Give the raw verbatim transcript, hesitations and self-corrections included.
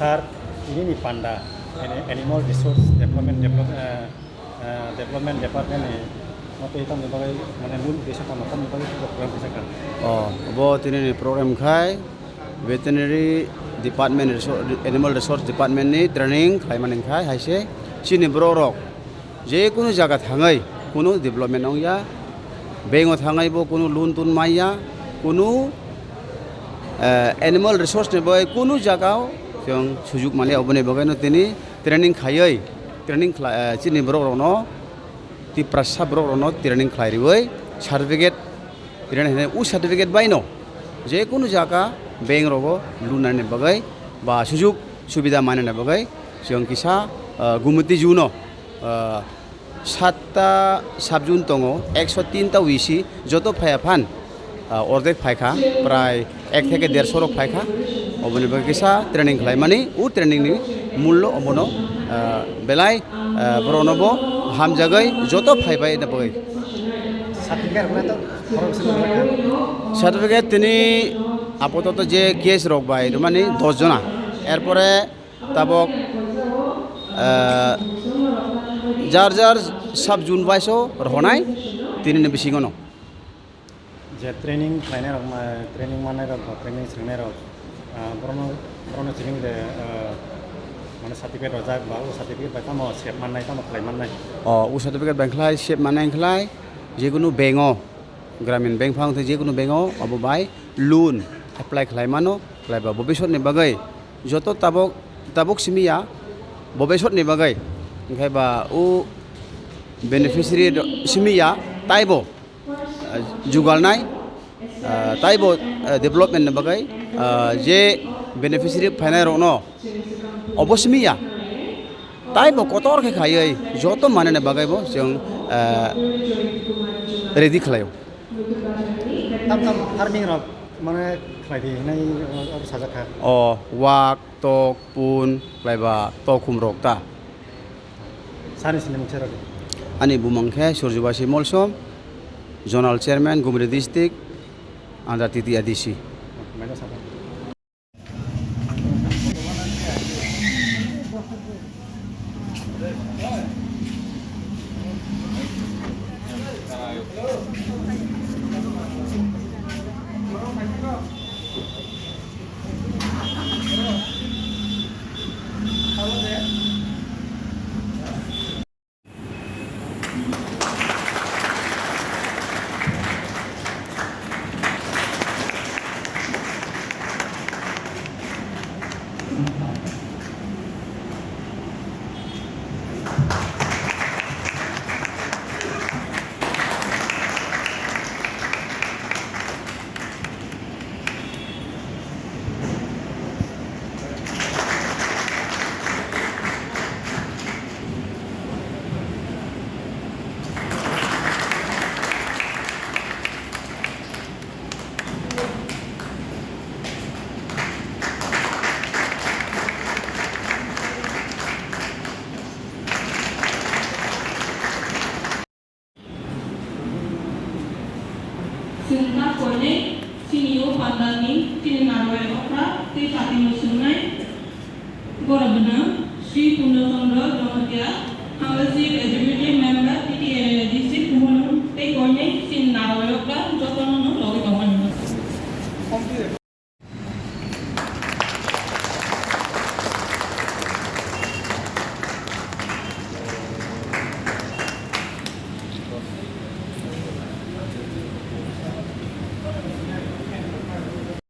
Sir, ini ni panda, ini Animal Resource Development, Develop-, eh, eh, Development Department ni motwi tamni bagwi, mane, mul uddesho tamo, tamni bagwi program kisa kha. Oh, bo tini ni program khai Veterinary Department, Resor-, Animal Resource Department ni training khlaimani khai haise chini borok rok je kunu jaga thangwi kunu development wngya, bank o thangwi bo kunu loan tun manya, kunu, eh, animal resource ni bagwi kunu jaga o chwng sujuk manya, oboni bagwi no tini training khaiwi, training khla-, eh, chini borok rok no, Tiprasa borok rok no training khlai riwi certificate, training hinwi o certificate bai no je kunu jaga bank rogo loan nani bagwi ba sujuk subida manani bagwi chwng kisa, eh, Gumoti Zoo no, eh, satta sub zone tongo, ekso tin ta wisi joto phaiya phan, ah, ordek phaikha, prai ek theke derso rok phaikha. Oboni bagwi kisa training khlaimani, o training ni mullo omono, ah, belai, ah, borokno bo hamjagwi joto phaibai na bagwi. Certificate rwna to khorok se nang kha. Certificate tini apatot je case rok bai rwmani dos jona, erpore tabok, eh, jar jar sub zone wise o rohonai tini ni bisingo no. Je training khlainai rok, ma, training manai rok, ba training swngnai rok, ah, borokno, borokno chini de, ah, mane certificate rojak, ba o certificate bai tamo sep mannai, tamo khlai mannai? O, o certificate bai khlai sep mannai khlai, jekunu bank o, Gramin Bank phang tei jekunu bank o obo bai loan apply khlai mano, khlai ba bobisot ni bagwi joto tabok, tabok simi ya bobisot ni bagwi, hwnkhe ba o beneficiary do-, simi ya taibo, ah, jugalnai, ah, taibo, ah, development ni bagwi, ah, je beneficiary phainai rokno obo simi ya. Tai bo kotor khe khaiwi joto manani bagwi bo chwng, eh, ready khlaio. Tam tam farming rok mane khlai di hinwi oro sajak kha. O wak, tok, pun, khlaiba tokhum rok ta. Sani sini mungsa rok. Ani bumang khe Surjubasi Molsom, Zonal Chairman, Gumri District, under T T A D C. Maino sabo. Chwng ta koinwi chini o pandalni chini narwai okra tei patimung swngnai borok gwnang Sri Purno Chandra Jamatia, Hangla Chief Executive Member.